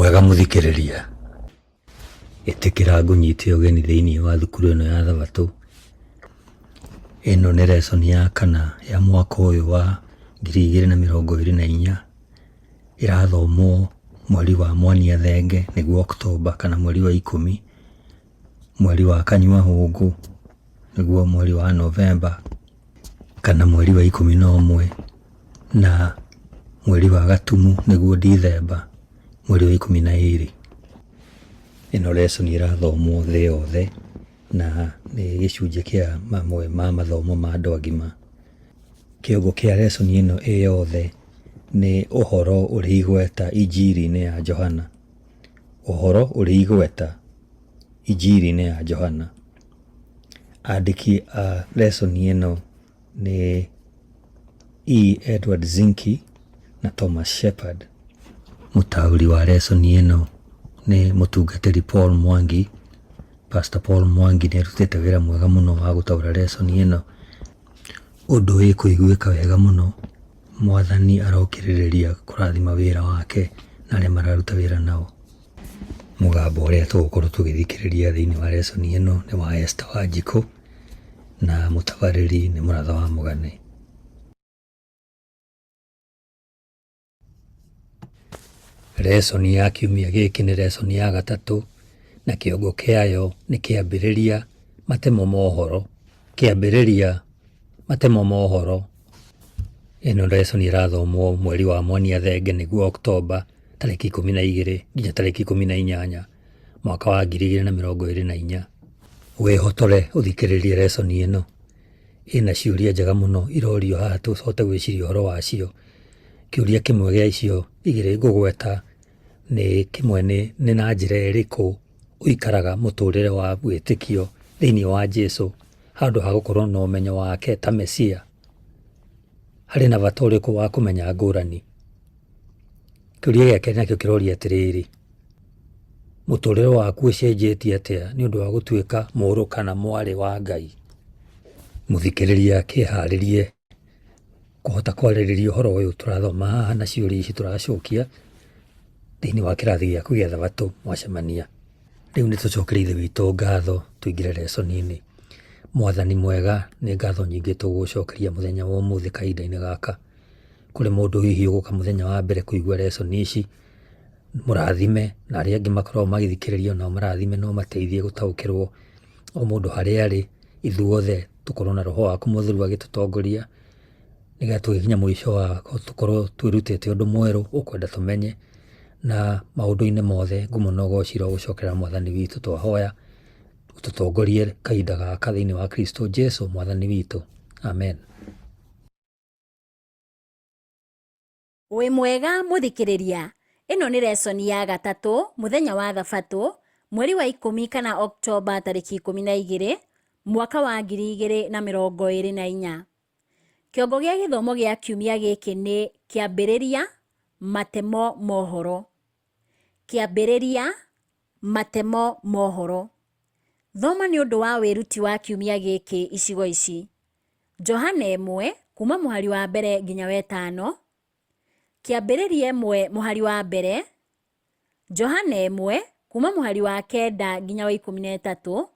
Wĩ mwega mũthikĩrĩria? Ĩtĩkĩra ngũnyite ũgeni thĩiniĩ wa thukuru ĩno ya Thabatũ. Ĩno nĩ lesson ya kana ya mwaka ũyũ wa 2024. Ĩrathomwo mweri wa Mwania Thenge nĩguo October kana mweri wa 10, mweri wa Kanyua Hũngũ nĩguo mweri wa November kana mweri wa 11 na mweri wa Gatumu nĩguo Dithemba mweri wa 12. Ĩno lesson ĩrathomwo thĩ yothe na nĩ gĩcunjĩ kĩa mamwe ma mathomo ma andũ agima. Kĩongo kĩa lesson ĩno ĩ yothe nĩ ũhoro ũrĩ igweta injiri-inĩ ya Johana. Ũhoro ũrĩ igweta injiri-inĩ ya Johana. Andĩki a lesson ĩno nĩ E. Edward Zinke na Thomas Shepard. Mũtaũri wa lesson ĩno nĩ mũtungatĩri Paul Mwangi. Pastor Paul Mwangi nĩ arutĩte wĩra mwega mũno wa gũtaũra lesson ĩno. Ũndũ wĩkũiguĩka wega mũno. Mwathani arokĩrĩrĩria kũrathima wĩra wake na arĩa mararuta wĩra nao. Mũgambo ũrĩa tũgũkorwo tũgĩthikĩrĩria thĩinĩ wa lesson ĩno nĩ wa Esther Wanjikũ na mũtabarĩri nĩ Mũratha wa Mũgane. Lesson ya kiumia gĩkĩ nĩ lesson ya gatatũ na kĩongo kĩayo nĩ kĩambĩrĩria matemo mohoro. Kĩambĩrĩria matemo mohoro. Ĩno lesson ĩrathomwo mweri wa Mwania Thenge nĩguo October tarĩki 12 nginya tarĩki 18 mwaka wa 2024. Wĩhotore ũthikĩrĩrie lesson ĩno. Ĩna ciũria njega mũno irorio haha tũhote gwĩciria ũhoro wacio. Kĩũria kĩmwe gĩa icio igĩrĩ ngũgweta nĩ kĩmwe nĩ, nĩ na njĩra ĩrĩkũ ũikaraga mũtũrĩre wa wĩtĩkio thĩinĩ wa Jesũ handũ ha gũkorwo na ũmenyo wake ta Mesia? Harĩ na bata ũrĩkũ wa kũmenya ngũrani? Kĩũria gĩa kerĩ nakĩo kĩroria atĩrĩrĩ, mũtũrĩre waku ũcenjetie atĩa nĩ ũndũ wa gũtuĩka mũrũ kana mwarĩ wa Ngai? Mũthikĩrĩria kĩharĩrie kũhota kwarĩrĩria ũhoro ũyũ tũrathoma haha na ciũria ici tũracokia thĩinĩ wa kĩrathi gĩaku gĩa Thabatũ mwacemania. Rĩu nĩ tũcokerie Ithe witũ ngatho tũingĩre lesson-inĩ. Mwathani mwega, nĩ ngatho nyingĩ tũgũgũcokeria mũthenya wa ũmũthĩ kahinda-inĩ gaka. Kũrĩ mũndũ hihi ũgũka mũthenya wa mbere kũigua lesson ici, mũrathime na arĩa angĩ makoragwo magĩthikĩrĩria onao marathime na ũmateithie gũtaũkĩrwo o mũndũ harĩa arĩ, ithuothe tũkorwo na roho waku mũtheru agĩtũtongoria, nĩgetha tũgĩkinya mũico wa tũkorwo twĩrutĩte ũndũ mwerũ ũkwenda tũmenye, na maũndũ-inĩ mothe ngumo na ũgoci irogũcokerera Mwathani witũ twahoya, ũtũtongorie kahinda gaka thĩinĩ wa Kristo Jesu Mwathani witũ. Amen. Wĩ mwega mũthikĩrĩria? Ĩno nĩ lesson ya gatatũ mũthenya wa thabatũ mweri wa ikũmi kana Oktoba tarĩki 12 mwaka wa 2024. Kĩongo gĩa gĩthomo gĩa kiumia gĩkĩ nĩ kĩambĩrĩria matemo mohoro. Kĩambĩrĩria matemo mohoro. Thoma nĩ ũndũ wa wĩruti wa kiumia gĩkĩ icigo ici. Johana ĩmwe, kuuma mũhari wa mbere nginya wetano, Kĩambĩrĩria ĩmwe mũhari wa mbere, Johana ĩmwe, kuuma mũhari wa kenda nginya wa 13,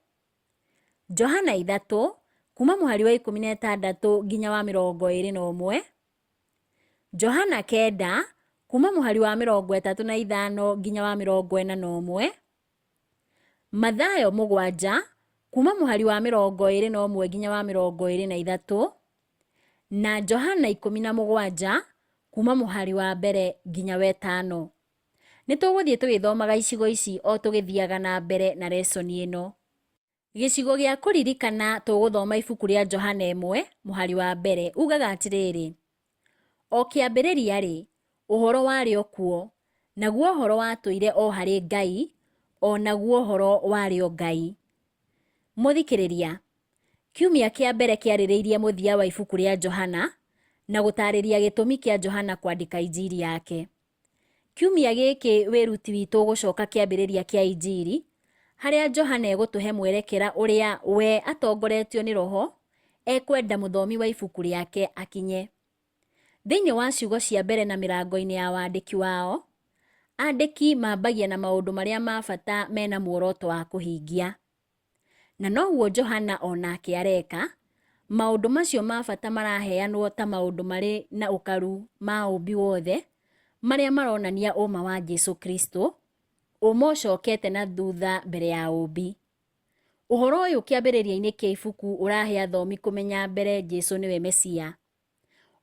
Johana 3, kuuma mũhari wa 16 nginya wa 21, Johana 9, kuuma mũhari wa 35 nginya wa 41, Mathayo 7, kuuma mũhari wa 21 nginya wa 23, na Johana 17, kuuma mũhari wa mbere nginya wetano. Nĩ tũgũthiĩ tũgĩthomaga icigo ici o tũgĩthiaga na mbere na lesson ĩno. Gĩcigo gĩa kũririkana tũgũthoma ibuku rĩa Johana 1, mũhari wa mbere, ugaga atĩrĩrĩ, O kĩambĩrĩria-rĩ, Ũhoro warĩ o kuo, naguo Ũhoro watũire o harĩ Ngai, o naguo Ũhoro warĩ o Ngai. Mũthikĩrĩria, kiumia kĩa mbere kĩarĩrĩirie mũthia wa ibuku rĩa Johana na gũtaarĩria gĩtũmi kĩa Johana kwandĩka Injiri yake. Kiumia gĩkĩ wĩruti witũ ũgũcoka kĩambĩrĩria kĩa Injiri, harĩa Johana egũtũhe mwerekera ũrĩa we atongoretio nĩ Roho ekwenda mũthomi wa ibuku rĩake akinye. Thĩinĩ wa ciugo cia mbere na mĩrango-inĩ ya wandĩki wao, Andĩki mambagia na maũndũ marĩa ma bata mena muoroto wa kũhingia. Na noguo Johana o nake areka, maũndũ macio ma bata maraheanwo ta maũndũ marĩ na ũkaru ma ũũmbi wothe, marĩa maronania ũma wa Jesu Kristo, ũma ũcokete na thutha mbere ya ũũmbi. Ũhoro ũyũ kĩambĩrĩria-inĩ kĩa ibuku ũrahe athomi kũmenya mbere Jesu nĩwe Mesia.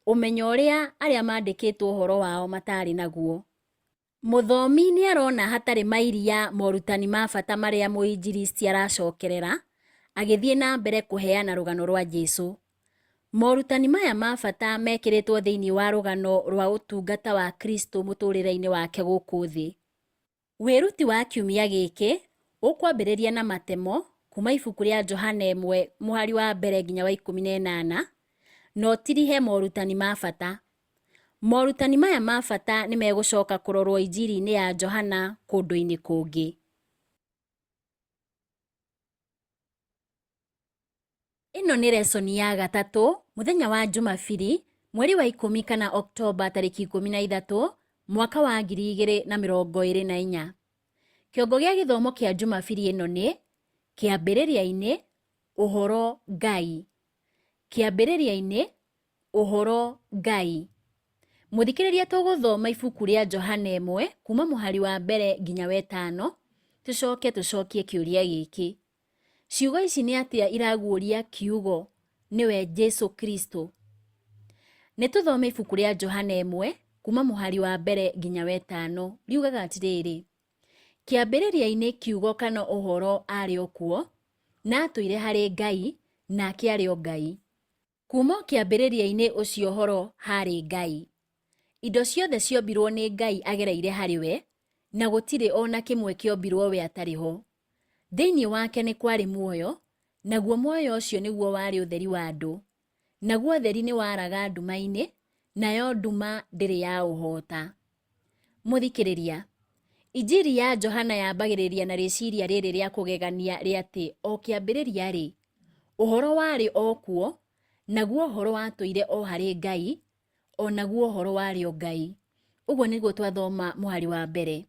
Ũmenyo ũrĩa arĩa mandĩkĩtwo ũhoro wao matarĩ naguo. Mũthomi nĩ arona hatarĩ mairia morutani ma bata marĩa mũinjilisti aracokerera agĩthiĩ na mbere kũheana rũgano rwa Jesu. Morutani maya ma bata mekĩrĩtwo thĩinĩ wa rũgano rwa ũtungata wa Kristo mũtũũrĩre-inĩ wake gũkũ thĩ. Wĩruti wa kiumia gĩkĩ ũkwambĩrĩria na matemo kuma ibuku rĩa Johana 1 mũhari wa mbere nginya wa 18 na ũtirihe morutani ma bata. Morutani maya ma bata nĩ megũcoka kũrorwo Injiri-inĩ ya Johana kũndũ-inĩ kũngĩ. Ĩno nĩ resoni ya gatatũ mũthenya wa Jumabiri mweri wa 10 kana Oktoba tarĩki 13 mwaka wa 2024. Kĩongo gĩa gĩthomo kĩa Jumabiri ĩno nĩ Kĩambĩrĩria-inĩ Ũhoro Ngai. Kĩambĩrĩria-inĩ Ũhoro Ngai. Mũthikĩrĩria tũgũthoma ibuku rĩa Johana 1 kuma mũhari wa mbere nginya wetano, tũcoke tũcokie kĩũria gĩkĩ. Ciugo ici nĩ atĩa iraguũria kiugo nĩwe Jesu Kristo? Nĩ tũthome ibuku rĩa Johana 1 kuma mũhari wa mbere nginya wetano riugaga atĩrĩrĩ, Kĩambĩrĩria-inĩ kiugo kana ũhoro aarĩ o kuo, na atũire harĩ Ngai, nake aarĩ o Ngai. Kuuma o kĩambĩrĩria-inĩ ũcio Ũhoro haarĩ Ngai. Indo ciothe ciombirwo nĩ Ngai agereire harĩ we, na gũtirĩ o na kĩmwe kĩombirwo we atarĩ ho. Thĩinĩ wake nĩ kwarĩ muoyo, naguo muoyo ũcio nĩguo warĩ ũtheri wa andũ. Naguo ũtheri nĩ waraga nduma-inĩ, nayo nduma ndĩrĩ yaũhoota. Mũthikĩrĩria, Injiri ya Johana yambagĩrĩria na rĩciria rĩrĩ rĩa kũgegania rĩa atĩ o kĩambĩrĩria-rĩ, Ũhoro warĩ o kuo, naguo Ũhoro watũire o harĩ Ngai, o naguo Ũhoro warĩ o Ngai. Ũguo nĩguo twathoma mũhari wa mbere.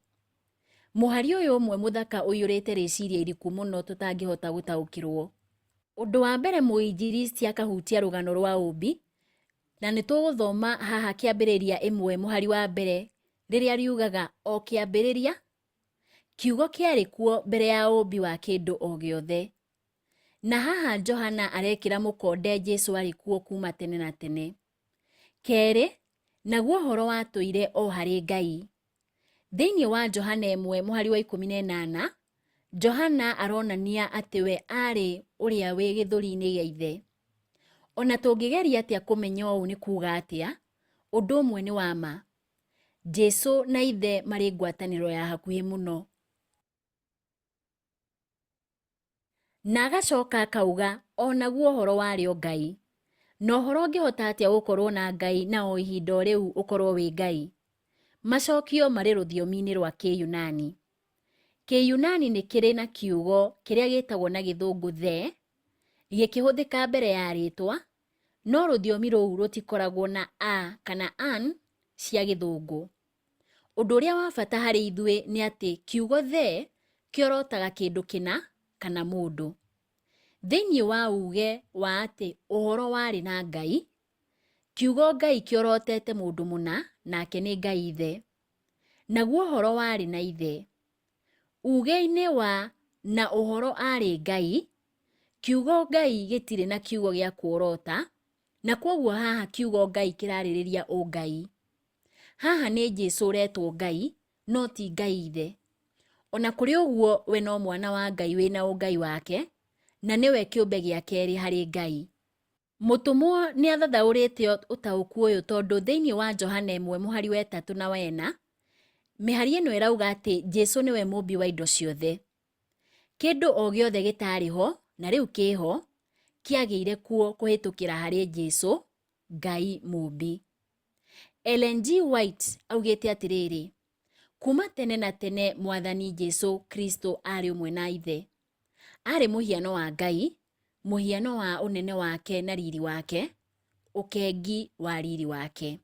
Mũhari ũyũ ũmwe mũthaka ũiyũrĩte rĩciria iriku mũno tũtangĩhota gũtaũkĩrũo. Ũndũ wa mbere mũinjilisti akahutia rũgano rwa ũũmbi, na nĩ tũgũthoma haha kĩambĩrĩria 1 mũhari wa mbere rĩrĩa riugaga o kĩambĩrĩria, kiugo kĩarĩ kuo mbere ya ũũmbi wa kĩndũ o gĩothe. Na haha Johana arekĩra mũkonde Jesu arĩ kuo kuma tene na tene. Kerĩ, naguo ũhoro watũire o harĩ Ngai. Thĩinĩ wa Johana 1 mũhari wa 18, Johana aronania atĩ we aarĩ ũrĩa wĩ gĩthũri-inĩ gĩa Ithe. O na tũngĩgeria atĩa kũmenya ũũ nĩ kuuga atĩa, ũndũ ũmwe nĩ wa ma. Jesu na Ithe marĩ ngwatanĩro ya hakuhĩ mũno. Na agacoka akauga o naguo ũhoro warĩ o Ngai. Na ũhoro ũngĩhota atĩa gũkorwo na Ngai na o ihinda o rĩu ũkorwo wĩ Ngai? Macokio marĩ rũthiomi-inĩ rwa Kĩyunani. Kĩyunani nĩ kĩrĩ na kiugo kĩrĩa gĩtagwo na gĩthũngũ the, gĩkĩhũthĩka mbere ya rĩtwa, no rũthiomi rũu rũtikoragwo na a kana an cia gĩthũngũ. Ũndũ ũrĩa wa bata harĩ ithuĩ nĩ atĩ kiugo the kĩorotaga kĩndũ kĩna kana mũndũ. Thĩinĩ wa uuge wa atĩ ũhoro warĩ na Ngai, kiugo Ngai kĩorotete mũndũ mũna nake nĩ Ngai Ithe. Naguo ũhoro warĩ na Ithe. Uuge-inĩ wa na ũhoro aarĩ Ngai, kiugo Ngai gĩtirĩ na kiugo gĩa kuorota, na kwoguo haha kiugo Ngai kĩrarĩrĩria ũngai. Haha nĩ Jesu ũretwo Ngai, no ti Ngai Ithe. O na kũrĩ ũguo, we no mwana wa Ngai wĩna ũngai wake, na nĩwe kĩũmbe gĩa kerĩ harĩ Ngai. Mũtũmwo nĩ athathaũrĩte ũtaũku ũyũ tondũ thĩinĩ wa Johana 1 mũhari wa 3 na wa 4, mĩhari ĩno ĩrauga atĩ Jesu nĩwe mũmbi wa indo ciothe. Kĩndũ o gĩothe gĩtarĩ ho na rĩu kĩho, kĩagĩire kuo kũhĩtũkĩra harĩ Jesu, Ngai mũmbi. Ellen G. White augĩte atĩrĩrĩ, Kuma tene na tene Mwathani Jesu Kristo aarĩ ũmwe na Ithe. Aarĩ mũhiano wa Ngai, mũhiano wa ũnene wake na riri wake, ũkengi wa riri wake.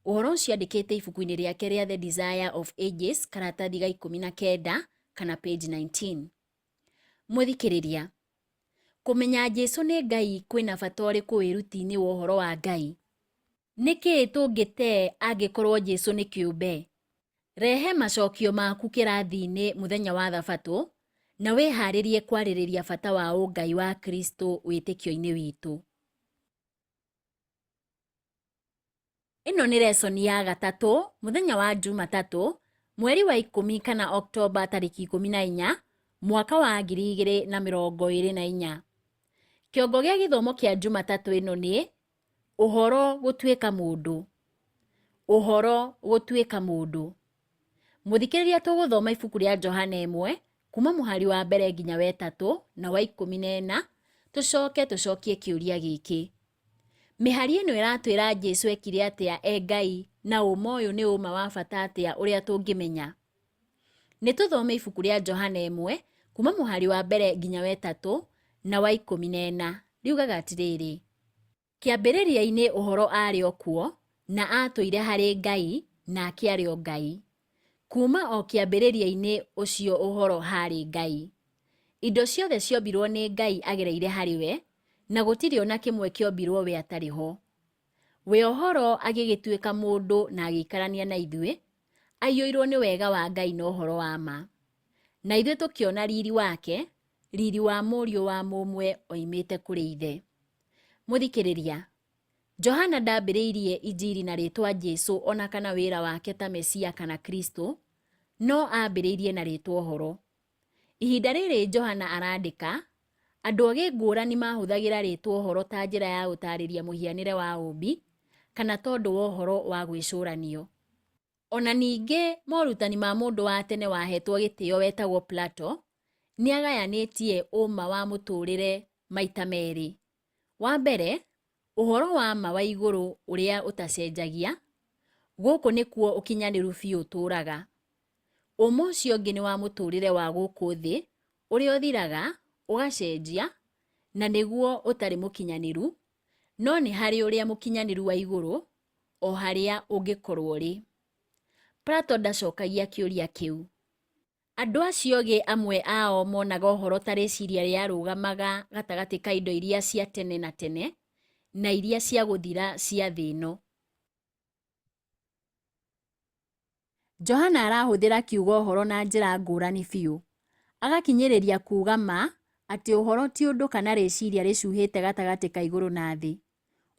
Ũhoro ũcio andĩkĩte ibuku-inĩ rĩake rĩa The Desire of Ages karatathi ga 19 kana page 19. Mũthikĩrĩria, kũmenya Jesu nĩ Ngai kwĩna bata ũrĩkũ wĩruti-inĩ wa ũhoro wa Ngai? Nĩ kĩĩ tũngĩtee angĩkorwo Jesu nĩ kĩũmbe? Rehe macokio maku kĩrathi-inĩ mũthenya wa Thabatũ na wĩharĩrie kwarĩrĩria bata wa ũngai wa Kristo wĩtĩkio-inĩ witũ. Ĩno nĩ resoni ya gatatũ mũthenya wa Jumatatũ mweri wa ikũmi kana Oktoba tarĩki 14 mwaka wa 2024. Kĩongo gĩa gĩthomo kĩa Jumatatũ ĩno nĩ Ũhoro gũtuĩka mũndũ. Ũhoro gũtuĩka mũndũ. Mũthikĩrĩria tũgũthoma ibuku rĩa Johana 1 kuma mũhari wa mbere nginya wa ĩtatũ na wa 14 tũcoke tũcokie kĩũria gĩkĩ. Mĩhari ĩno ĩratwĩra Jesu ekire atĩa e Ngai na ũma ũyũ nĩ ũma wa bata atĩa ũrĩa tũngĩmenya. Nĩ tũthome ibuku rĩa Johana 1 kuma mũhari wa mbere nginya wa ĩtatũ na wa 14. Riugaga atĩrĩrĩ, Kĩambĩrĩria-inĩ ũhoro aarĩ o kuo, na aatũire harĩ Ngai, nake aarĩ o Ngai. Kuuma o kĩambĩrĩria-inĩ ũcio ũhoro haarĩ Ngai. Indo ciothe ciombirwo nĩ Ngai agereire harĩ we, na gũtirĩ o na kĩmwe kĩombirwo we atarĩ ho. We ũhoro agĩgĩtuĩka mũndũ na agĩikarania na ithuĩ, aiyũirwo nĩ wega wa Ngai na ũhoro wa ma. Na ithuĩ tũkĩona riri wake, riri wa mũriũ wa mũmwe oimĩte kũrĩ ithe. Mũthikĩrĩria, Johana ndambĩrĩirie injiri na rĩtwa Jesu ona kana wĩra wake ta Mesia kana Kristo, no ambĩrĩirie na rĩtwa ũhoro. Ihinda rĩrĩ Johana arandĩka, andũ ogĩ ngũrani mahũthagĩra rĩtwa ũhoro ta njĩra ya gũtarĩria mũhianĩre wa ũũmbi, kana tondũ wa ũhoro wa gwĩcũranio. O na ningĩ morutani ma mũndũ wa tene wahetwo gĩtĩo wetagwo Plato, nĩ agayanĩtie ũma wa mũtũrĩre maita merĩ. Wa mbere, ũhoro wa ma wa igũrũ ũrĩa ũtacenjagia, gũkũ nĩkuo ũkinyanĩru biũ ũtũraga. Ũma ũcio ũngĩ nĩ wa mũtũrĩre wa gũkũ thĩ ũrĩa ũthiraga, ũgacenjia, na nĩguo ũtarĩ mũkinyanĩru, no nĩ harĩ ũrĩa mũkinyanĩru wa igũrũ, o harĩa ũngĩkorwo ũrĩ. Plato ndacokagia kĩũria kĩu. Andũ acio ogĩ amwe ao monaga ũhoro ta rĩciria rĩarũgamaga gatagatĩ ka indo iria cia tene na tene na iria cia gũthira cia thĩ ĩno. Johana arahũthĩra kiugo ũhoro na njĩra ngũrani biũ. Agakinyĩrĩria kuuga ma atĩ ũhoro ti ũndũ kana rĩciria rĩcuhĩte gatagatĩ ka igũrũ na thĩ.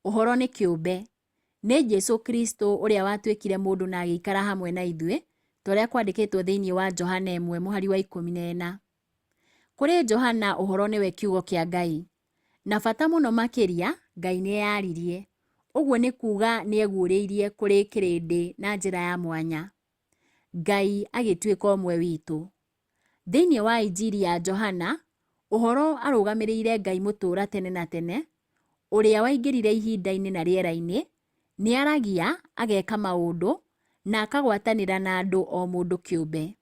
Ũhoro nĩ kĩũmbe. Nĩ Jesu Kristo ũrĩa watuĩkire mũndũ na agĩikara hamwe na ithuĩ, ta ũrĩa kwandĩkĩtwo thĩinĩ wa Johana 1 mũhari wa 14. Kũrĩ Johana ũhoro nĩwe kiugo kĩa Ngai. Na bata mũno makĩria, Ngai nĩ eyaririe. Ũguo nĩ kuuga nĩ eguũrĩirie kũrĩ kĩrĩndĩ na njĩra ya mwanya. Ngai agĩtuĩka ũmwe witũ. Thĩinĩ wa Injiri ya Johana, ũhoro arũgamĩrĩire Ngai mũtũũra tene na tene, ũrĩa waingĩrire ihinda-inĩ na rĩera-inĩ, nĩ aragia, ageka maũndũ, na akagwatanĩra na andũ o mũndũ kĩũmbe.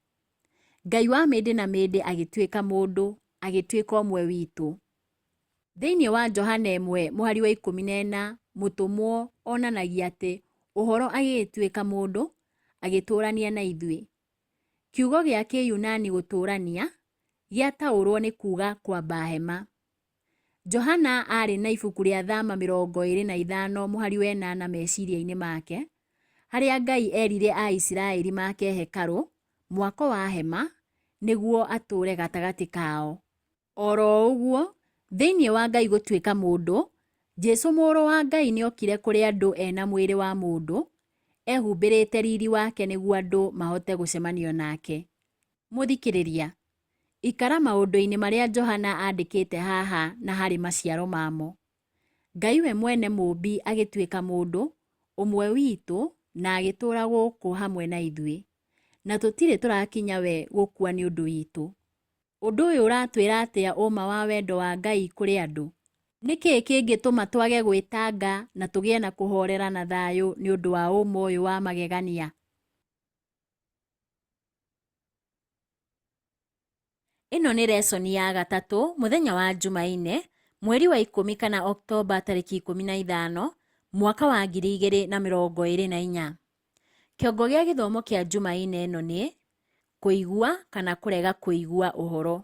Ngai wa mĩndĩ na mĩndĩ agĩtuĩka mũndũ, agĩtuĩka ũmwe witũ. Thĩinĩ wa Johana 1 mũhari wa 14 mũtũmwo onanagia atĩ ũhoro agĩgĩtuĩka mũndũ, agĩtũũrania na ithuĩ. Kiugo gĩa Kĩyunani gũtũũrania gĩataũrwo nĩ kuuga kwamba hema. Johana aarĩ na ibuku rĩa Thama 25 mũhari wa 8 meciria-inĩ make, harĩa Ngai eerire Aisiraeli make hekarũ, mwako wa hema, nĩguo atũũre gatagatĩ kao. O ro ũguo, thĩinĩ wa Ngai gũtuĩka mũndũ, Jesu Mũrũ wa Ngai nĩokire kũrĩ andũ e na mwĩrĩ wa mũndũ, ehumbĩrĩte riri wake nĩguo andũ mahote gũcemanio nake. Mũthikĩrĩria, ikara maũndũ-inĩ marĩa Johana andĩkĩte haha na harĩ maciaro mamo. Ngai we mwene Mũũmbi agĩtuĩka mũndũ, ũmwe witũ, na agĩtũũra gũkũ hamwe na ithuĩ. Na tũtirĩ tũrakinya we gũkua nĩ ũndũ witũ. Ũndũ ũyũ ũratwĩra atĩa ũma wa wendo wa Ngai kũrĩ andũ? Nĩ kĩĩ kĩngĩtũma twage gwĩtanga na tũgĩe na kũhoorera na thayũ nĩ ũndũ wa ũma ũyũ wa magegania? Ĩno nĩ resoni ya gatatũ mũthenya wa Jumaine, mweri wa ikũmi kana Oktoba tarĩki 15, mwaka wa 2024. Kĩongo gĩa gĩthomo kĩa Jumaine ĩno nĩ kũigua kana kũrega kũigua ũhoro.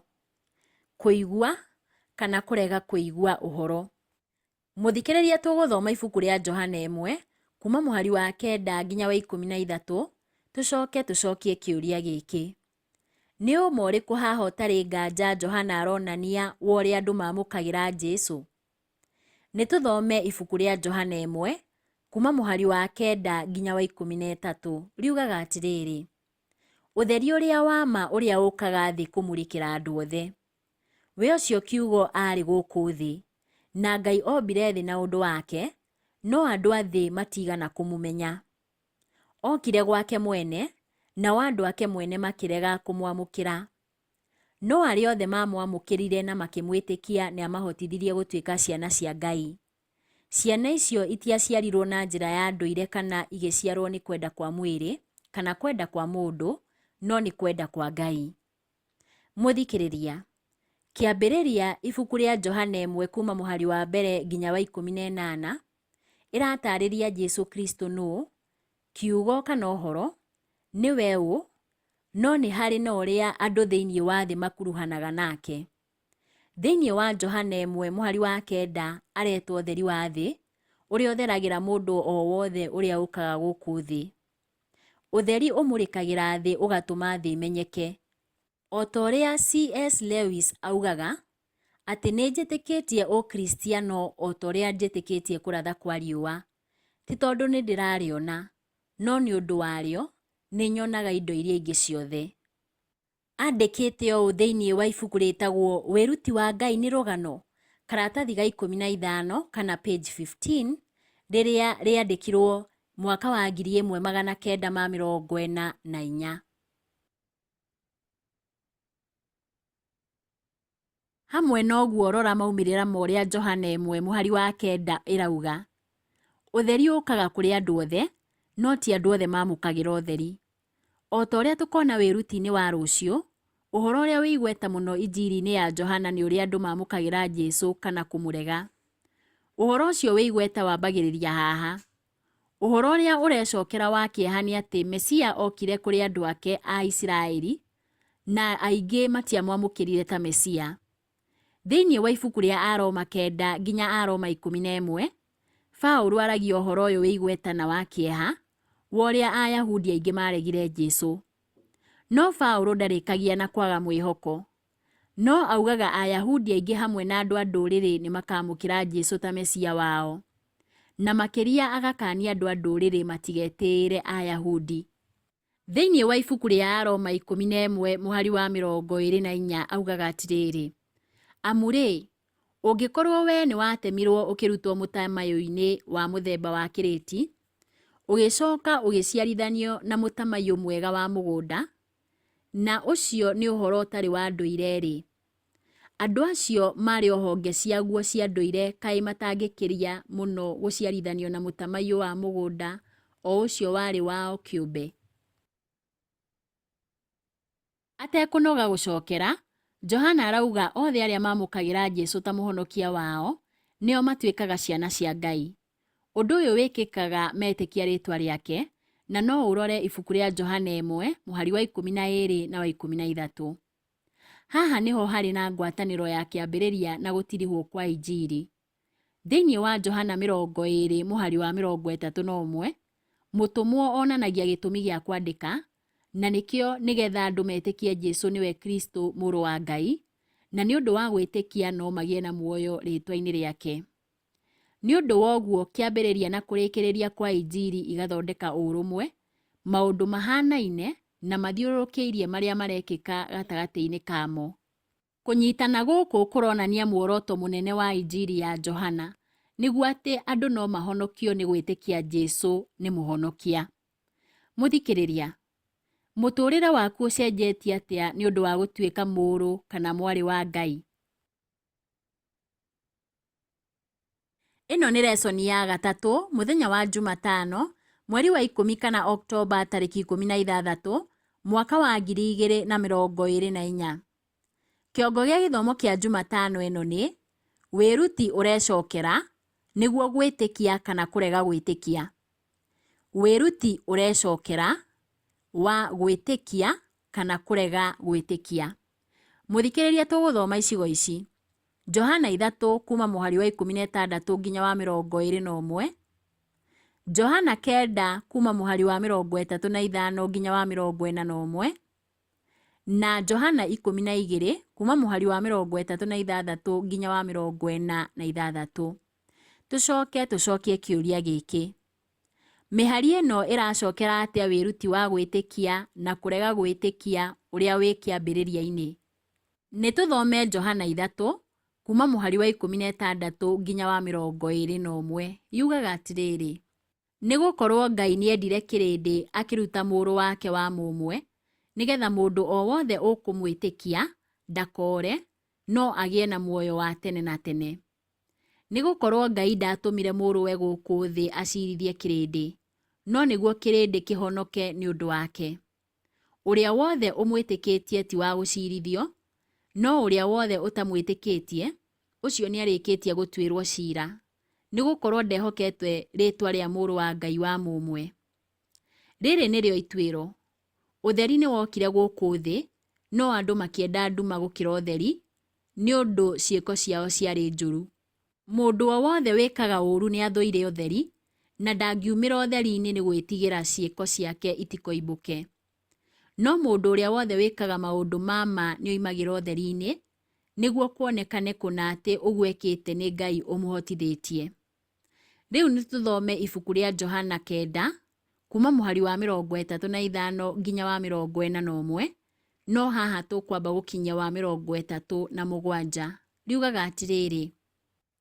Kũigua kana kũrega kũigua ũhoro. Mũthikĩrĩria tũgũthoma ibuku rĩa Johana 1 kuma mũhari wa 9 nginya wa 13, tũcoke tũcokie kĩũria gĩkĩ. Nĩ ũma ũrĩkũ haha ũtarĩ nganja Johana aronania wa ũrĩa andũ mamũkagĩra Jesu? Nĩ tũthome ibuku rĩa Johana 1 kuma mũhari wa 9 nginya wa 13, riugaga atĩrĩrĩ, ũtheri ũrĩa wa ma ũrĩa ũkaga thĩ kũmũrĩkĩra andũ othe. We ũcio kiugo aarĩ gũkũ thĩ, na Ngai ombire thĩ na ũndũ wake, no andũ a thĩ matiigana kũmũmenya. Okire gwake mwene, nao andũ ake mwene makĩrega kũmwamũkĩra. No arĩa othe maamwamũkĩrire na makĩmwĩtĩkia nĩamahotithirie gũtuĩka ciana cia Ngai. Ciana icio itiaciarirwo na njĩra ya ndũire kana igĩciarwo nĩ kwenda kwa mwĩrĩ kana kwenda kwa mũndũ, no nĩ kwenda kwa Ngai. Mũthikĩrĩria, Kĩambĩrĩria ibuku rĩa Johana 1 kuma mũhari wa mbere nginya wa 18, ĩratarĩria Jesu Kristo nũũ, kiugo kana ũhoro, nĩwe ũ, no nĩ harĩ na ũrĩa andũ thĩinĩ wa thĩ makuruhanaga nake. Thĩinĩ wa Johana 1 mũhari wa 9 aretwo ũtheri wa thĩ, ũrĩa ũtheragĩra mũndũ o wothe ũrĩa ũkaga gũkũ thĩ. Ũtheri ũmũrĩkagĩra thĩ ũgatũma thĩ ĩmenyeke. O ta ũrĩa C.S. Lewis augaga, atĩ nĩ njĩtĩkĩtie Ũkristiano o ta ũrĩa njĩtĩkĩtie kũratha kwa riũa. Ti tondũ nĩ ndĩrarĩona, no nĩ ũndũ warĩo, nĩ nyonaga indo iria ingĩ ciothe. Andĩkĩte ũũ thĩinĩ wa ibuku rĩtagwo Wĩruti wa Ngai nĩ Rũgano, karatathi ga 15 kana page 15, rĩrĩa rĩandĩkirwo mwaka wa 1944. Hamwe na ũguo rora maumĩrĩra ma ũrĩa Johana 1 mũhari wa 9 ĩrauga. Ũtheri ũkaga kũrĩ andũ othe, no ti andũ othe mamũkagĩra ũtheri. O ta ũrĩa tũkona wĩruti-inĩ wa rũciũ, ũhoro ũrĩa wĩ igweta mũno Injiri-inĩ ya Johana nĩ ũrĩa andũ mamũkagĩra Jesu kana kũmũrega. Ũhoro ũcio wĩ igweta wambagĩrĩria haha. Ũhoro ũrĩa ũrecokera wa kĩeha nĩ atĩ Mesia okire kũrĩ andũ ake a Isiraeli, na aingĩ matiamwamũkĩrire ta Mesia. Thĩinĩ wa ibuku rĩa Aroma 9 nginya Aroma 11, Paũlũ aragia ũhoro ũyũ wĩ igweta na wa kĩeha, wa ũrĩa Ayahudi aingĩ maregire Jesu. No Paũlũ ndarĩkagia na kwaga mwĩhoko. No augaga Ayahudi aingĩ hamwe na andũ a ndũrĩrĩ nĩ makamũkĩra Jesu ta Mesia wao. Na makĩria agakania andũ a ndũrĩrĩ matigetĩĩre Ayahudi. Thĩinĩ wa ibuku rĩa Aroma 11 mũhari wa 24 augaga atĩrĩrĩ, amu-rĩ, ũngĩkorwo wee nĩwatemirwo ũkĩrutwo mũtamaiyũ-inĩ wa mũthemba wa kĩrĩti, ũgĩcoka ũgĩciarithanio na mũtamaiyũ mwega wa mũgũnda, na ũcio nĩ ũhoro ũtarĩ wa ndũire-rĩ, andũ acio marĩ o honge ciaguo cia ndũire kaĩ matangĩkĩria mũno gũciarithanio na mũtamaiyũ wa mũgũnda o ũcio warĩ wao kĩũmbe? Atekũnoga gũcokera, Johana arauga othe arĩa mamũkagĩra Jesu ta mũhonokia wao nĩo matuĩkaga ciana cia Ngai. Ũndũ ũyũ wĩkĩkaga metĩkia rĩĩtwa rĩake, na no ũrore ibuku rĩa Johana 1 mũhari wa 12 na wa 13. Haha nĩho harĩ na ngwatanĩro ya kĩambĩrĩria na gũtirihwo kwa Injiri. Thĩinĩ wa Johana 20 mũhari wa 31, mũtũmwo onanagia gĩtũmi gĩa kwandĩka, na nĩkĩo nĩgetha andũ metĩkie Jesu nĩwe Kristo mũrũ wa Ngai, na nĩ ũndũ wa gwĩtĩkia no magĩe na muoyo rĩĩtwa-inĩ rĩake. Nĩ ũndũ wa ũguo kĩambĩrĩria na kũrĩkĩrĩria kwa Injiri igathondeka ũrũmwe, maũndũ mahanaine na mathiũrũrũkĩirie marĩa marekĩka gatagatĩ-inĩ kamo. Kũnyitana gũkũ kũronania muoroto mũnene wa Injiri ya Johana, nĩguo atĩ andũ no mahonokio nĩ gwĩtĩkia Jesu nĩ mũhonokia. Mũthikĩrĩria, mũtũũrĩre waku ũcenjetie atĩa nĩ ũndũ wa gũtuĩka mũrũ kana mwarĩ wa Ngai? Ĩno nĩ resoni ya gatatũ mũthenya wa Jumatano mweri wa 10 kana Oktoba tarĩki 16 mwaka wa 2024. Kĩongo gĩa gĩthomo kĩa Jumatano ĩno nĩ wĩruti ũrecokera Nĩguo gwĩtĩkia kana kũrega gwĩtĩkia. Wĩruti ũrecokera wa gwĩtĩkia kana kũrega gwĩtĩkia. Mũthikĩrĩria tũgũthoma icigo ici. Johana ithatũ kuma mũhari wa 16 nginya wa 21, Johana 9 kuma mũhari wa 35 nginya wa 41, na Johana 12 kuma mũhari wa 36 nginya wa 46. Tũcoke tũcokie kĩũria gĩkĩ. Mĩhari ĩno ĩracokera atĩa wĩruti wa gwĩtĩkia na kũrega gwĩtĩkia ũrĩa wĩ kĩambĩrĩria-inĩ? Nĩ tũthome Johana 3 kuma mũhari wa 16 nginya wa 21. Yugaga atĩrĩrĩ, Nĩ gũkorũo Ngai nĩendire kĩrĩndĩ akĩruta Mũrũ wake wa mũmwe, nĩ getha mũndũ o wothe ũkũmwĩtĩkia ndakore, no agĩe na muoyo wa tene na tene. Nĩ gũkorũo Ngai ndaatũmire Mũrũwe gũkũ thĩ acirithie kĩrĩndĩ, no nĩguo kĩrĩndĩ kĩhonoke nĩ ũndũ wake. Ũrĩa wothe ũmwĩtĩkĩtie ti wa gũcirithio, no ũrĩa wothe ũtamwĩtĩkĩtie, ũcio nĩarĩkĩtie gũtuĩrũo cira, nĩ gũkorũo ndehokete rĩĩtwa rĩa Mũrũ wa Ngai wa mũmwe. Rĩrĩ nĩrĩo ituĩro, ũtheri nĩwokire gũkũ thĩ, no andũ makĩenda nduma gũkĩra ũtheri, nĩ ũndũ ciĩko ciao ciarĩ njũru. Mũndũ o wothe wĩkaga ũũru nĩathũire ũtheri, na ndangiumĩra ũtheri-inĩ nĩ gwĩtigĩra ciĩko ciake itikoimbũke. No mũndũ ũrĩa wothe wĩkaga maũndũ ma ma nĩoimagĩra ũtheri-inĩ, nĩguo kuonekane kũna atĩ ũguo ekĩte nĩ Ngai ũmũhotithĩtie. Rĩu nĩtũthome ibuku rĩa Johana 9, kuma mũhari wa 35 nginya wa 41, no haha tũkwamba gũkinyia wa 37. Riugaga atĩrĩrĩ,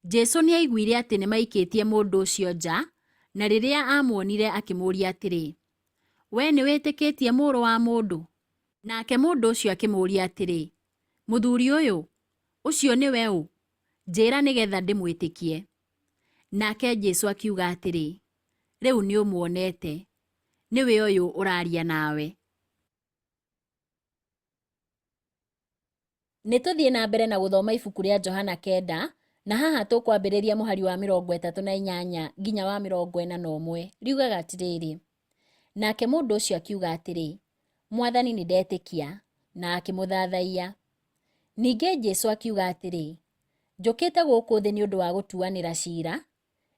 Jesu nĩaiguire atĩ nĩmaikĩtie mũndũ ũcio nja, na rĩrĩa aamuonire akĩmũũria atĩrĩ, Wee nĩwĩtĩkĩtie Mũrũ wa Mũndũ? Nake mũndũ ũcio akĩmũũria atĩrĩ, Mũthuri ũyũ, ũcio nĩwe ũ? Njĩĩra nĩgetha ndĩmwĩtĩkie. Nake Jesu akiuga atĩrĩ, Rĩu nĩũmuonete, nĩwe ũyũ ũraaria nawe. Nĩ tũthiĩ na mbere na gũthoma ibuku rĩa Johana 9, na haha tũkwambĩrĩria mũhari wa 38 nginya wa 41. Riugaga atĩrĩrĩ, Nake mũndũ ũcio akiuga atĩrĩ, Mwathani nĩ ndetĩkia, na akĩmũthathaiya. Ningĩ Jesu akiuga atĩrĩ, Njũkĩte gũkũ thĩ nĩ ũndũ wa gũtuanĩra cira,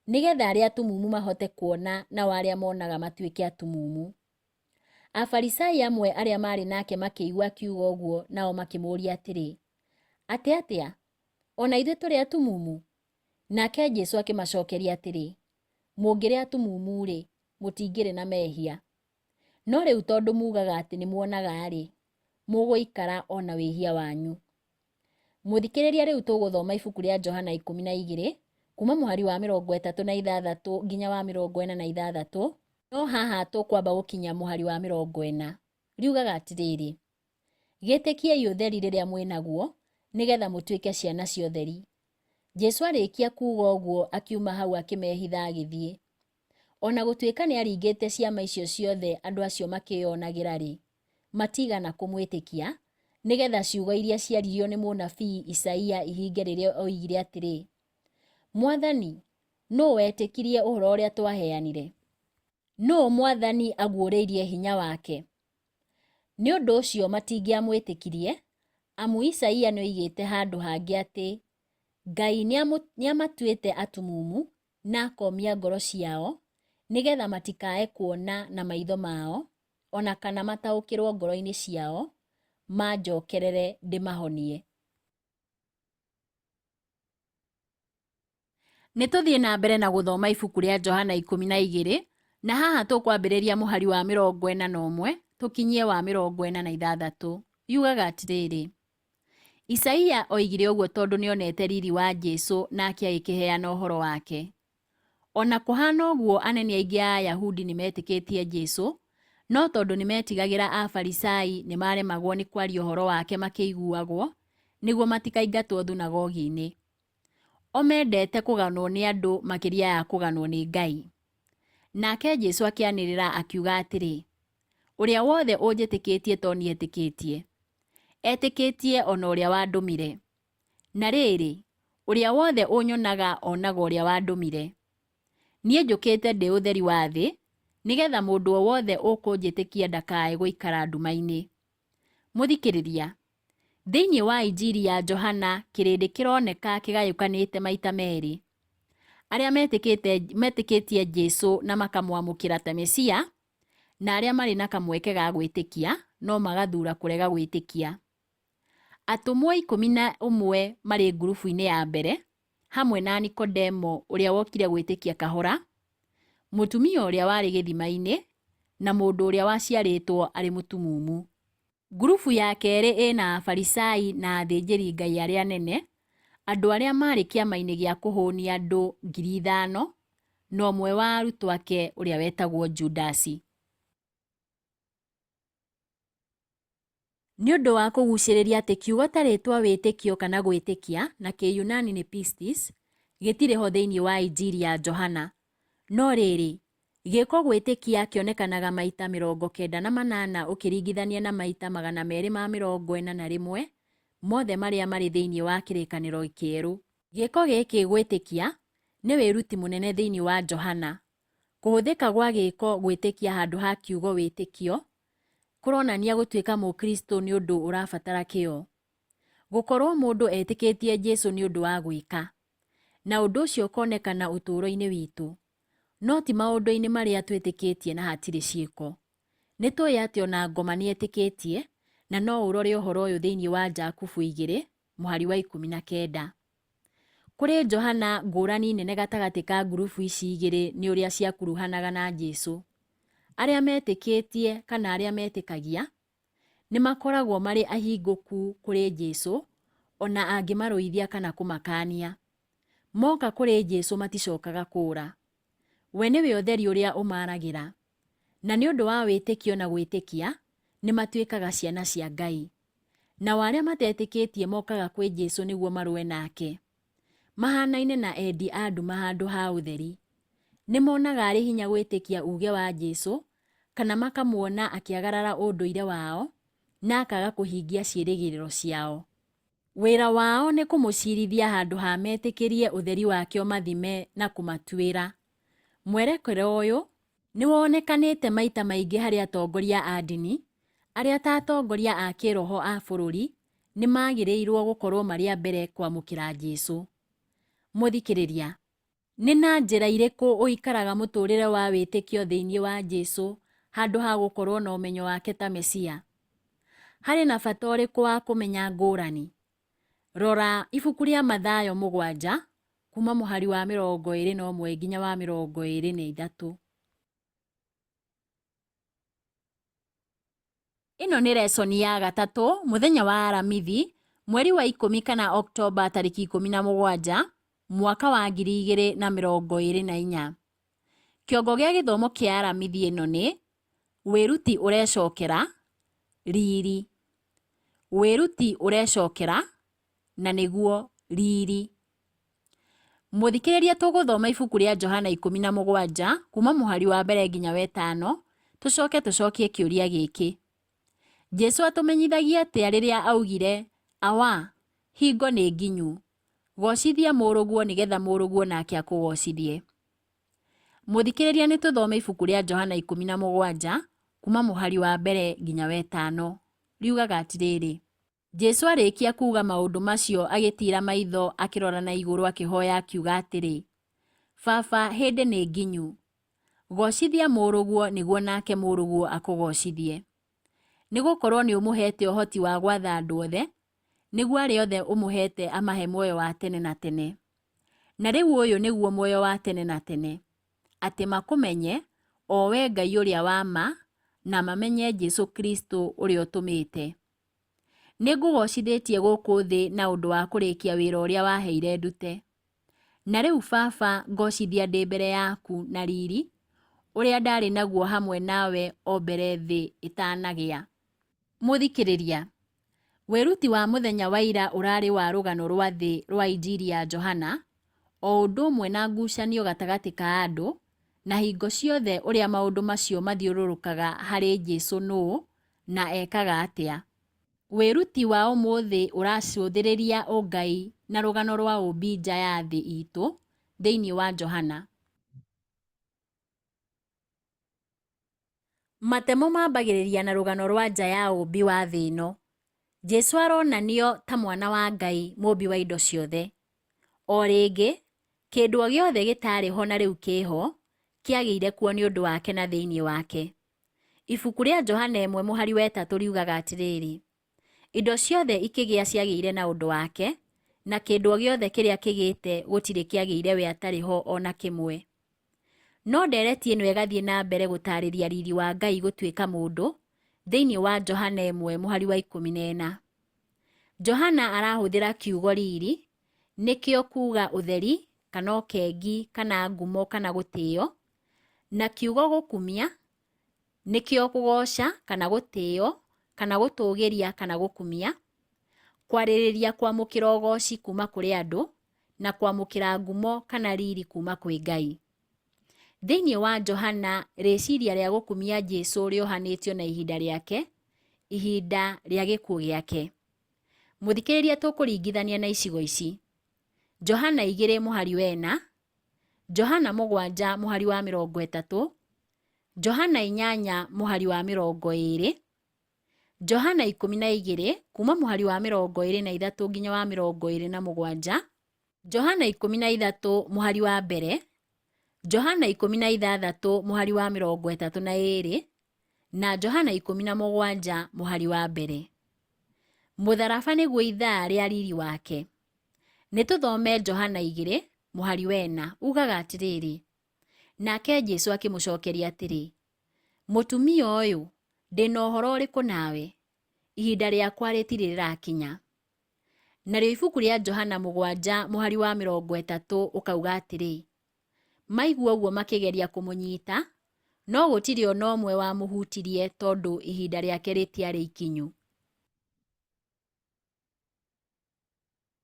nĩgetha arĩa atumumu mahote kuona nao arĩa monaga matuĩke atumumu. Afarisai amwe arĩa maarĩ nake makĩigua akiuga ũguo nao makĩmũũria atĩrĩ, Atĩ atĩa? O na ithuĩ tũrĩ atumumu? Nake Jesu akĩmacokeria atĩrĩ, Mũngĩrĩ atumumu-rĩ, mũtingĩrĩ na mehia. No rĩu tondũ muugaga atĩ nĩmuonaga-rĩ, mũgũikara o na wĩhia wanyu. Mũthikĩrĩria rĩu tũgũthoma ibuku rĩa Johana 12, kuma mũhari wa 36 nginya wa 46, no haha tũkwamba gũkinya mũhari wa 40. Riugaga atĩrĩrĩ, Gĩtĩkiei ũtheri rĩrĩa mwĩ naguo, nĩgetha mũtuĩke ciana cia ũtheri. Jesu arĩkia kuuga ũguo akiuma hau akĩmehitha agĩthiĩ. O na gũtuĩka nĩaringĩte ciama icio ciothe andũ acio makĩĩonagĩra-rĩ, matiigana kũmwĩtĩkia, nĩ getha ciugo iria ciaririo nĩ mũnabii Isaia ihinge rĩrĩa oigire atĩrĩ, Mwathani, nũũ wetĩkirie ũhoro ũrĩa twaheanire? Nũũ Mwathani aguũrĩirie hinya wake? Nĩ ũndũ ũcio matingĩamwĩtĩkirie, amu Isaia nĩoigĩte handũ hangĩ atĩ, Ngai nĩamatuĩte atumumu na akomia ngoro ciao, nĩ getha matikae kuona na maitho mao, o na kana mataũkĩrũo ngoro-inĩ ciao, manjokerere ndĩmahonie. Nĩ tũthiĩ na mbere na gũthoma ibuku rĩa Johana 12, na haha tũkwambĩrĩria mũhari wa 41 tũkinyie wa 46. Yugaga atĩrĩrĩ, Isaia oigire ũguo tondũ nĩonete riri wa Jesu nake agĩkĩheana ũhoro wake. O na kũhaana ũguo anene aingĩ a Ayahudi nĩmetĩkĩtie Jesu, no tondũ nĩmetigagĩra Afarisai nĩmaremagwo nĩ kwaria ũhoro wake makĩiguagwo, nĩguo matikaingatwo thunagogi-inĩ. O mendete kũganwo nĩ andũ makĩria ya kũganwo nĩ Ngai. Nake Jesu akĩanĩrĩra akiuga atĩrĩ, Ũrĩa wothe ũnjĩtĩkĩtie to niĩ etĩkĩtie, etĩkĩtie o na ũrĩa wandũmire. Na rĩrĩ, Ũrĩa wothe ũnyonaga onaga ũrĩa wandũmire. Niĩ njũkĩte ndĩ ũtheri wa thĩ, nĩgetha mũndũ o wothe ũkũnjĩtĩkia ndakae gũikara nduma-inĩ. Mũthikĩrĩria, thĩinĩ wa Injiri ya Johana kĩrĩndĩ kĩroneka kĩgayũkanĩte maita merĩ. Arĩa metĩkĩtie Jesu na makamwamũkĩra ta Mesia, na arĩa marĩ na kamweke ga gwĩtĩkia no magathuura kũrega gwĩtĩkia. Atũmwo 11 marĩ ngurubu-inĩ ya mbere, hamwe na Nikodemo ũrĩa wokire gwĩtĩkia kahora, mũtumia ũrĩa warĩ gĩthima-inĩ, na mũndũ ũrĩa waciarĩtwo arĩ mũtumumu. Ngurubu ya kerĩ ĩna Afarisai na athĩnjĩri-Ngai arĩa anene, andũ arĩa maarĩ kĩama-inĩ gĩa kũhũnia andũ 5,000, na ũmwe wa arutwo ake ũrĩa wetagwo Judasi. Nĩ ũndũ wa kũgucĩrĩria atĩ kiugo ta rĩĩtwa wĩtĩkio kana gwĩtĩkia na Kĩyunani nĩ pistis, gĩtirĩ ho thĩinĩ wa Injiri ya Johana. No rĩrĩ, gĩĩko gwĩtĩkia kĩonekanaga maita 98 ũkĩringithania na maita 241 mothe marĩa marĩ thĩinĩ wa Kĩrĩkanĩro Kĩerũ. Gĩĩko gĩkĩ gwĩtĩkia nĩ wĩruti mũnene thĩinĩ wa Johana. Kũhũthĩka gwa gĩĩko gwĩtĩkia handũ ha kiugo wĩtĩkio kũronania gũtuĩka Mũkristo nĩ ũndũ ũrabatara kĩyo. Gũkorũo mũndũ etĩkĩtie Jesu nĩ ũndũ wa gwĩka. Na ũndũ ũcio ũkonekana ũtũũro-inĩ witũ. No ti maũndũ-inĩ marĩa twĩtĩkĩtie na hatirĩ ciĩko. Nĩ tũĩ atĩ o na ngoma nĩ etĩkĩtie, na no ũrore ũhoro ũyũ thĩinĩ wa Jakubu 2, mũhari wa 19. Kũrĩ Johana ngũrani nene gatagatĩ ka ngurubu ici igĩrĩ nĩ ũrĩa ciakuruhanaga na Jesu. Arĩa metĩkĩtie kana arĩa metĩkagia nĩ makoragwo marĩ ahingũku kũrĩ Jesu o na angĩmarũithia kana kũmakaania. Moka kũrĩ Jesu maticokaga kũũra. We nĩwe ũtheri ũrĩa ũmaaragĩra. Na nĩ ũndũ wa wĩtĩkio na gwĩtĩkia, nĩ matuĩkaga ciana cia Ngai. Nao arĩa matetĩkĩtie mokaga kwĩ Jesu nĩguo marũe nake. Mahanaine na endi a nduma handũ ha ũtheri. Nĩ monaga arĩ hinya gwĩtĩkia uuge wa Jesu kana makamuona akĩagarara ũndũire wao na akaga kũhingia ciĩrĩgĩrĩro ciao. Wĩra wao nĩ kũmũcirithia handũ ha metĩkĩrie ũtheri wake ũmathime na kũmatuĩra. Mwerekera ũyũ nĩ wonekanĩte maita maingĩ harĩ atongoria a ndini, arĩa ta atongoria a kĩĩroho a bũrũri nĩ maagĩrĩirũo gũkorũo marĩ a mbere kwamũkĩra Jesu. Mũthikĩrĩria, nĩ na njĩra irĩkũ ũikaraga mũtũũrĩre wa wĩtĩkio thĩinĩ wa Jesu handũ ha gũkorũo na ũmenyo wake ta Mesia? Harĩ na bata ũrĩkũ wa kũmenya ngũrani? Rora ibuku rĩa Mathayo 7 kuma mũhari wa 21 nginya wa 23. Ĩno nĩ resoni ya gatatũ mũthenya wa Aramithi mweri wa 10 kana Oktoba tarĩki 17 mwaka wa 2024. Kĩongo gĩa gĩthomo kĩa Aramithi ĩno nĩ wĩruti ũrecokera riri. Wĩruti ũrecokera na nĩguo riri. Mũthikĩrĩria tũgũthoma ibuku rĩa Johana 17 kuma mũhari wa mbere nginya wetano, tũcoke tũcokie kĩũria gĩkĩ. Jesu atũmenyithagia atĩa rĩrĩa augire, Awa, hingo nĩ nginyu, gocithia mũrũguo nĩgetha mũrũguo nake akũgocithie. Mũthikĩrĩria nĩ tũthome ibuku rĩa Johana 17 kuma mũhari wa mbere nginya wetano. Riugaga atĩrĩrĩ, Jesu arĩkia kuuga maũndũ macio agĩtiira maitho akĩrora na igũrũ akĩhoya akiuga atĩrĩ, Baba, hĩndĩ nĩ nginyu. Gocithia mũrũguo nĩguo nake mũrũguo akũgocithie. Nĩ gũkorũo nĩ ũmũheete ũhoti wa gwatha andũ othe, nĩguo arĩa othe ũmũheete amahe muoyo wa tene na tene. Na rĩu ũyũ nĩguo muoyo wa tene na tene, atĩ makũmenye, o wee Ngai ũrĩa wa ma, na mamenye Jesu Kristo ũrĩa ũtũmĩte. Nĩ ngũgoocithĩtie gũkũ thĩ na ũndũ wa kũrĩkia wĩra ũrĩa waheire ndute. Na rĩu Baba, ngocithia ndĩ mbere yaku na riri ũrĩa ndaarĩ naguo hamwe nawe o mbere thĩ ĩtanagĩa. Mũthikĩrĩria, wĩruti wa mũthenya wa ira ũrarĩ wa rũgano rwa thĩ rwa Injiri ya Johana, o ũndũ ũmwe na ngucanio gatagatĩ ka andũ, na hingo ciothe ũrĩa maũndũ macio mathiũrũrũkaga harĩ Jesu nũũ na ekaga atĩa. Wĩruti wa ũmũthĩ ũracũthĩrĩria ũngai na rũgano rwa ũũmbi nja ya thĩ itũ thĩinĩ wa Johana. Matemo mambagĩrĩria na rũgano rwa nja ya ũũmbi wa thĩ ĩno. Jesu aronanio ta mwana wa Ngai mũũmbi wa indo ciothe. O rĩngĩ, kĩndũ o gĩothe gĩtarĩ ho na rĩu kĩho, kĩagĩire kuo nĩ ũndũ wake na thĩinĩ wake. Ibuku rĩa Johana 1 mũhari wa 3 riugaga atĩrĩrĩ, Indo ciothe ikĩgĩa ciagĩire na ũndũ wake, na kĩndũ o gĩothe kĩrĩa kĩgĩte gũtirĩ kĩagĩire we atarĩ ho o na kĩmwe. No ndereti ĩno ĩgathiĩ na mbere gũtaarĩria riri wa Ngai gũtuĩka mũndũ thĩinĩ wa Johana 1 mũhari wa 14. Johana arahũthĩra kiugo riri, nĩkĩo kuuga ũtheri kana ũkengi kana ngumo kana gũtĩo, na kiugo gũkumia nĩkĩo kũgooca kana gũtĩo kana gũtũũgĩria kana gũkumia, kwarĩrĩria kwamũkĩra ũgooci kuma kũrĩ andũ na kwamũkĩra ngumo kana riri kuma kwĩ Ngai. Thĩinĩ wa Johana, rĩciria rĩa gũkumia Jesu rĩohanĩtio na ihinda rĩake, ihinda rĩa gĩkuũ gĩake. Mũthikĩrĩria tũkũringithania na icigo ici: Johana 2 mũhari wa 4, Johana 7 mũhari wa 30, Johana 8 mũhari wa 20, Johana 12 kuma mũhari wa 23 nginya wa 27, Johana 13 mũhari wa mbere, Johana 16 mũhari wa 32 na Johana 17 mũhari wa mbere. Mũtharaba nĩguo ithaa rĩa riri wake. Nĩ tũthome Johana 2 mũhari wa 4 ugaga atĩrĩrĩ, Nake Jesu akĩmũcokeria atĩrĩ, Mũtumia ũyũ, ndĩ na ũhoro ũrĩkũ nawe? Ihinda rĩakwa rĩtirĩ rĩrakinya. Narĩo ibuku rĩa Johana 7 mũhari wa 30 ũkauga atĩrĩ, Maigua ũguo makĩgeria kũmũnyita, no gũtirĩ o na ũmwe wamũhutirie tondũ ihinda rĩake rĩtiarĩ ikinyu.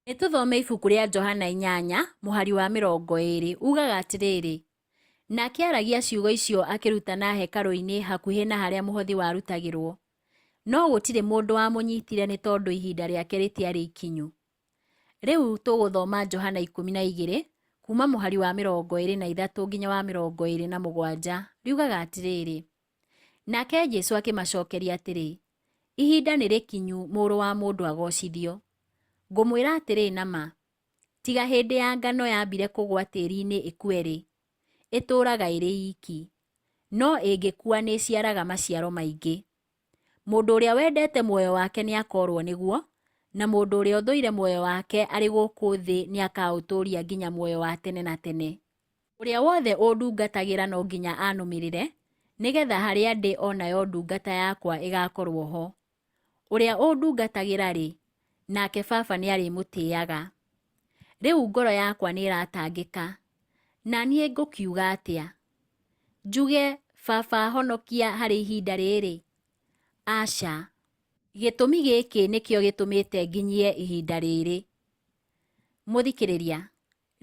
Nĩ tũthome ibuku rĩa Johana 8 mũhari wa 20 ugaga atĩrĩrĩ, Nake aaragia ciugo icio akĩrutana hekarũ-inĩ hakuhĩ na harĩa mũhothi warutagĩrwo. No gũtirĩ mũndũ wamũnyitire nĩ tondũ ihinda rĩake rĩtiarĩ ikinyu. Rĩu tũgũthoma Johana 12 kuma mũhari wa 23 nginya wa 27 riugaga atĩrĩrĩ, Nake Jesu akĩmacokeria atĩrĩ, Ihinda nĩ rĩkinyu Mũrũ wa Mũndũ agoocithio. Ngũmwĩra atĩrĩ na ma, tiga hĩndĩ ya ngano yambire kũgwa tĩri-inĩ ĩkue-rĩ, ĩtũũraga ĩrĩ iki, no ĩngĩkua nĩĩciaraga maciaro maingĩ. Mũndũ ũrĩa wendete muoyo wake nĩakoorwo nĩguo, na mũndũ ũrĩa ũthũire muoyo wake arĩ gũkũ thĩ nĩakaũtũũria nginya muoyo wa tene na tene. Ũrĩa wothe ũndungatagĩra no nginya anũmĩrĩre, nĩgeetha harĩa ndĩ o nayo ndungata yakwa ĩgaakorwo ho. Ũrĩa ũndungatagĩra-rĩ, nake Baba nĩarĩmũtĩĩaga. Rĩu ngoro yakwa nĩĩratangĩka, na niĩ ngũkiuga atĩa? Njuge, Baba honokia harĩ ihinda rĩrĩ? Aca! Gĩtũmi gĩkĩ nĩkĩo gĩtũmĩte nginyie ihinda rĩrĩ. Mũthikĩrĩria,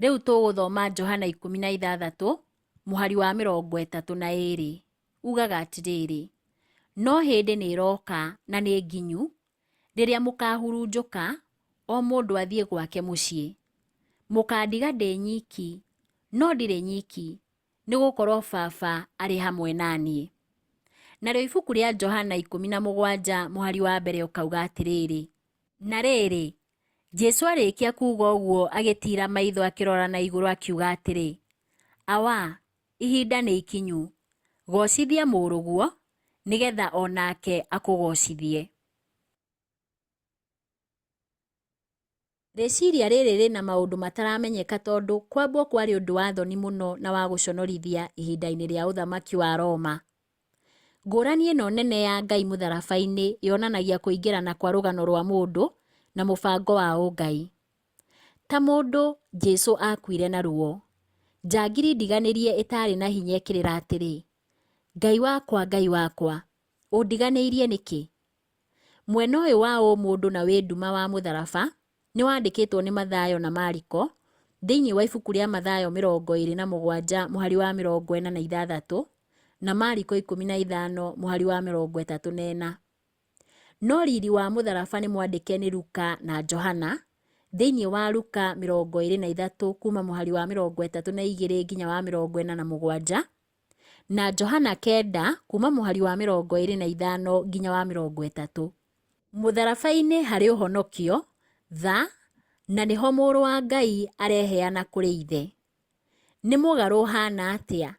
rĩu tũgũthoma Johana 16 mũhari wa 32 ugaga atĩrĩrĩ, No hĩndĩ nĩĩroka na nĩ nginyu, rĩrĩa mũkahurunjũka, o mũndũ athiĩ gwake mũciĩ. Mũkandiga ndĩ nyiki, no ndirĩ nyiki, nĩ gũkorwo Baba arĩ hamwe na niĩ. Narĩo ibuku rĩa Johana 17 mũhari wa mbere ũkauga atĩrĩrĩ, Na rĩrĩ, Jesu arĩkia kuuga ũguo agĩtiira maitho akĩrora na igũrũ akiuga atĩrĩ, Awa, ihinda nĩ ikinyu, goocithia Mũrũguo, nĩgetha o nake akũgoocithie. Rĩciria rĩrĩ rĩna maũndũ mataramenyeka tondũ kwambwo kwarĩ ũndũ wa thoni mũno na wa gũconorithia ihinda-inĩ rĩa ũthamaki wa Roma. Ngũrani ĩno nene ya Ngai mũtharaba-inĩ yonanagia kũingĩrana kwa rũgano rwa mũndũ na mũbango wa ũngai. Ta mũndũ, Jesu akuire na ruo. Njangiri ndiganĩrie ĩtaarĩ na hinya ĩkĩrĩra atĩrĩ, Ngai wakwa, Ngai wakwa, ũndiganĩirie nĩkĩ? Mwena ũyũ wa ũmũndũ na wĩ nduma wa mũtharaba nĩ wandĩkĩtwo nĩ Mathayo na Mariko thĩinĩ wa ibuku rĩa Mathayo 27 mũhari wa 46 na Mariko 15 mũhari wa 34. No riri wa mũtharaba nĩ mwandĩke nĩ Luka na Johana, thĩinĩ wa Luka 23 kuuma mũhari wa 32 nginya wa 47, na Johana 9 kuuma mũhari wa 25 nginya wa 30. Mũtharaba-inĩ harĩ ũhonokio, tha, na nĩho Mũrũ wa Ngai areheana kũrĩ Ithe. Nĩ mũgarũ ũhaana atĩa,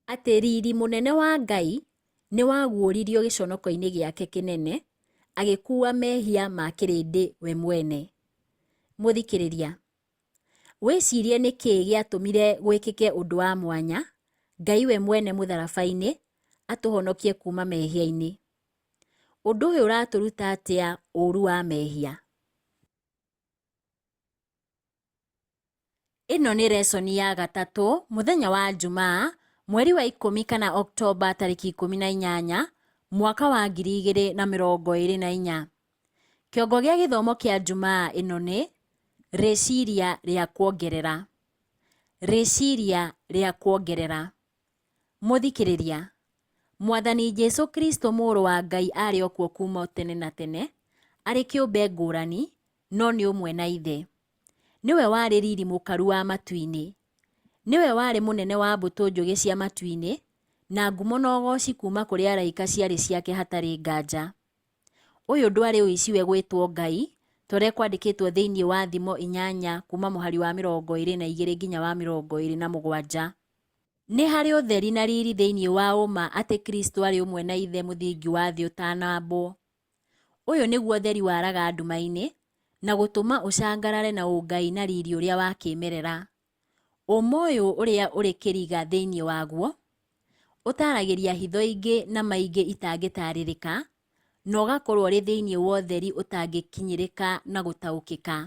atĩ riri mũnene wa Ngai nĩ waguũririo gĩconoko-inĩ gĩake kĩnene, agĩkuua mehia ma kĩrĩndĩ we mwene. Mũthikĩrĩria, wĩcirie nĩ kĩĩ gĩatũmire gwĩkĩke ũndũ wa mwanya, Ngai we mwene mũtharaba-inĩ atũhonokie kuuma mehia-inĩ. Ũndũ ũyũ ũratũruta atĩa ũũru wa mehia? Ĩno nĩ resoni ya gatatũ mũthenya wa Njumaa mweri wa ikũmi kana Oktomba tarĩki 18 mwaka wa 2024. Kĩongo gĩa gĩthomo kĩa Njumaa ĩno nĩ Rĩciria rĩa kuongerera. Rĩciria rĩa kuongerera. Mũthikĩrĩria, Mwathani Jesu Kristo Mũrũ wa Ngai arĩ o kuo kuuma tene na tene, arĩ kĩũmbe ngũrani, no nĩ ũmwe na Ithe. Nĩwe warĩ riri mũkaru wa matu-inĩ. Nĩwe warĩ mũnene wa mbũtũ njũgĩ cia matu-inĩ, na ngumo na ũgooci kuuma kũrĩ araika ciarĩ ciake hatarĩ nganja. Ũyũ ndwarĩ ũici we gwĩtwo Ngai, ta ũrĩa kwandĩkĩtwo thĩinĩ wa Thimo inyanya kuuma mũhari wa 22 nginya wa 27. Nĩ harĩ ũtheri na riri thĩinĩ wa ũma atĩ Kristo arĩ ũmwe na Ithe mũthingi wa thĩ ũtanambwo. Ũyũ nĩguo ũtheri waraga nduma-inĩ, na gũtũma ũcangarare na ũngai na riri ũrĩa wa kĩmerera. Ũma ũyũ ũrĩa ũrĩ kĩriga thĩinĩ waguo, ũtaragĩria hitho ingĩ na maingĩ itangĩtarĩrĩka, na ũgakorwo ũrĩ thĩinĩ wa ũtheri ũtangĩkinyĩrĩka na gũtaũkĩka.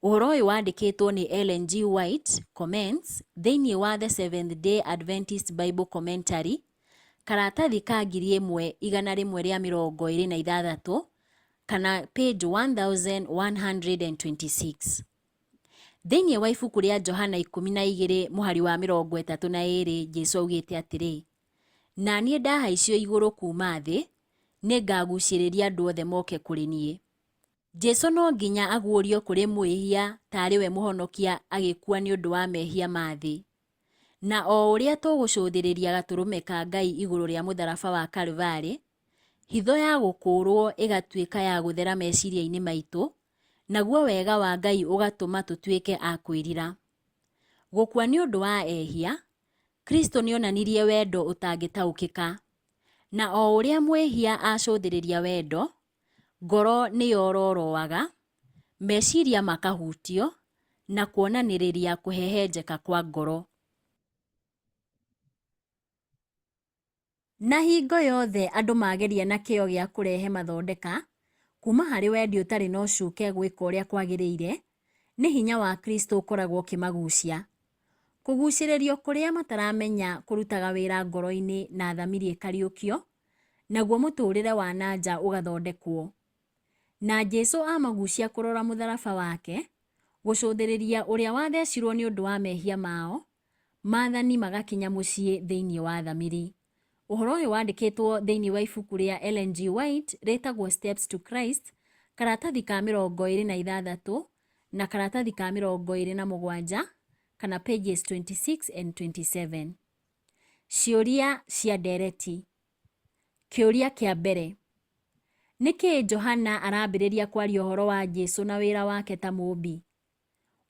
Ũhoro ũyũ wandĩkĩtwo nĩ Ellen G. White, Comments, thĩinĩ wa The Seventh-day Adventist Bible Commentary, karatathi ka 1126 kana page 1126. Thĩinĩ wa ibuku rĩa Johana 12 mũhari wa 32 Jesu augĩte atĩrĩ, Na niĩ ndahaicio igũrũ kuuma thĩ, nĩngagucĩrĩria andũ othe moke kũrĩ niĩ. Jesu no nginya aguũrio kũrĩ mwĩhia ta arĩ we mũhonokia agĩkua nĩ ũndũ wa mehia ma thĩ. Na o ũrĩa tũgũcũthĩrĩria gatũrũme ka Ngai igũrũ rĩa mũtharaba wa Kalvarĩ, hitho ya gũkũũrwo ĩgatuĩka ya gũthera meciria-inĩ maitũ, naguo wega wa Ngai ũgatũma tũtuĩke a kwĩrira. Gũkua nĩ ũndũ wa ehia, Kristo nĩonanirie wendo ũtangĩtaũkĩka. Na o ũrĩa mwĩhia acũthĩrĩria wendo, ngoro nĩyororoaga, meciria makahutio, na kuonanĩrĩria kũhehenjeka kwa ngoro. Na hingo yothe andũ mageria na kĩyo gĩa kũrehe mathondeka kuuma harĩ wendi ũtarĩ na ũcuke gwĩka ũrĩa kwagĩrĩire, nĩ hinya wa Kristo ũkoragwo ũkĩmagucia. Kũgucĩrĩrio kũrĩa mataramenya kũrutaga wĩra ngoro-inĩ na thamiri ĩkariũkio, naguo mũtũũrĩre wa na nja ũgathondekwo. Na Jesu amagucia kũrora mũtharaba wake, gũcũthĩrĩria ũrĩa wathecirwo nĩ ũndũ wa mehia mao, maathani magakinya mũciĩ thĩinĩ wa thamiri. Ũhoro ũyũ wandĩkĩtwo thĩinĩ wa ibuku rĩa Ellen G. White rĩtagwo Steps to Christ, karatathi ka 26 na karatathi ka 27 kana pages 26 and 27. Ciũria cia ndereti. Kĩũria kĩa mbere. Nĩ kĩĩ Johana arambĩrĩria kwaria ũhoro wa Jesu na wĩra wake ta mũũmbi?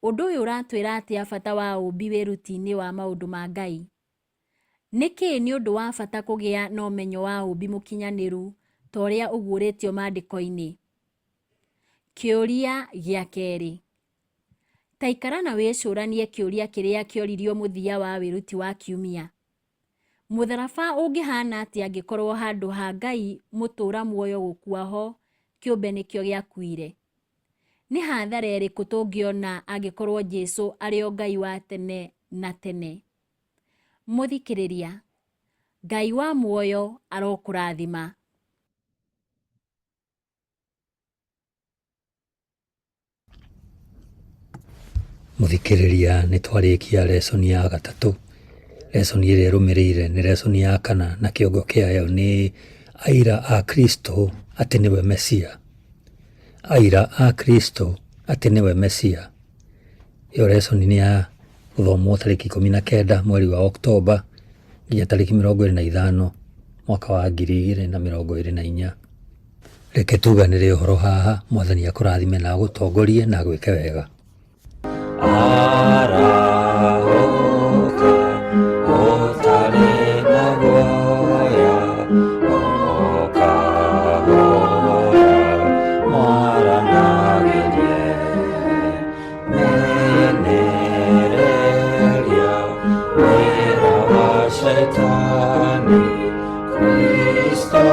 Ũndũ ũyũ ũratwĩra atĩa bata wa ũũmbi wĩruti-inĩ wa maũndũ ma Ngai? Nĩkĩ nĩ ũndũ wa bata kũgĩa na ũmenyo wa ũũmbi mũkinyanĩru ta ũrĩa ũguũrĩtio Maandĩko-inĩ? Kĩũria gĩa kerĩ. Ta ikara na wĩcũranie kĩũria kĩrĩa kĩoririo mũthia wa wĩruti wa kiumia. Mũtharaba ũngĩhaana atĩa angĩkorwo handũ ha Ngai mũtũũra muoyo gũkua ho kĩũmbe nĩkĩo gĩakuire? Nĩ hathara ĩrĩkũ tũngĩona angĩkorwo Jesu arĩ o Ngai wa tene na tene? Mũthikĩrĩria, Ngai wa muoyo arokũrathima. Mũthikĩrĩria nĩ twarĩkia lesson ya gatatũ. Lesson ĩrĩa ĩrũmĩrĩire nĩ lesson ya kana na kĩongo kĩayo nĩ aira a Kristo atĩ nĩwe Mesia. Aira a Kristo atĩ nĩwe Mesia. Ĩyo lesson nĩ ya gũthomwo tarĩki 19 mweri wa Oktoba nginya tarĩki 25 mwaka wa 2024. Reke tuganĩre ũhoro haha, Mwathani akũrathime na agũtongorie na agwĩke wega. Arahũka ũtarĩ na guoya, o kahora mwaranagĩrie, menereria wĩra wa Shaitani, Kristo.